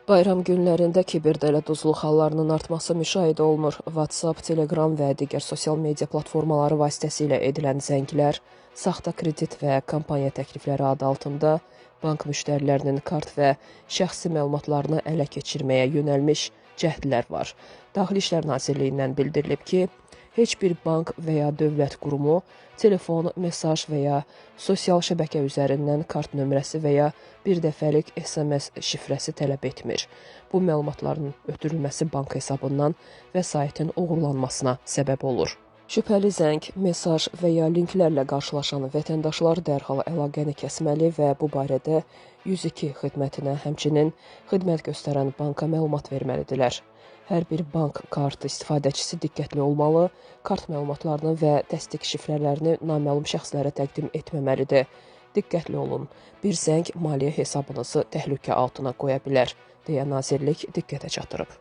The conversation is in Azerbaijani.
Bayram günlərində kiber dələduzluq hallarının artması müşahidə olunur. WhatsApp, Telegram və digər sosial media platformaları vasitəsilə edilən zənglər, saxta kredit və kampaniya təklifləri adı altında bank müştərilərinin kart və şəxsi məlumatlarını ələ keçirməyə yönəlmiş cəhdlər var. Daxili İşlər Nazirliyindən bildirilib ki, heç bir bank və ya dövlət qurumu telefon, mesaj və ya sosial şəbəkə üzərindən kart nömrəsi və ya bir dəfəlik SMS şifrəsi tələb etmir. Bu məlumatların ötürülməsi bank hesabından vəsaitin oğurlanmasına səbəb olur. Şübhəli zəng, mesaj və ya linklərlə qarşılaşan vətəndaşlar dərhal əlaqəni kəsməli və bu barədə 102 xidmətinə, həmçinin xidmət göstərən banka məlumat verməlidirlər. Hər bir bank kartı istifadəçisi diqqətli olmalı, kart məlumatlarını və təsdiq şifrələrini naməlum şəxslərə təqdim etməməlidir. Diqqətli olun, bir zəng maliyyə hesabınızı təhlükə altına qoya bilər, deyə nazirlik diqqətə çatdırıb.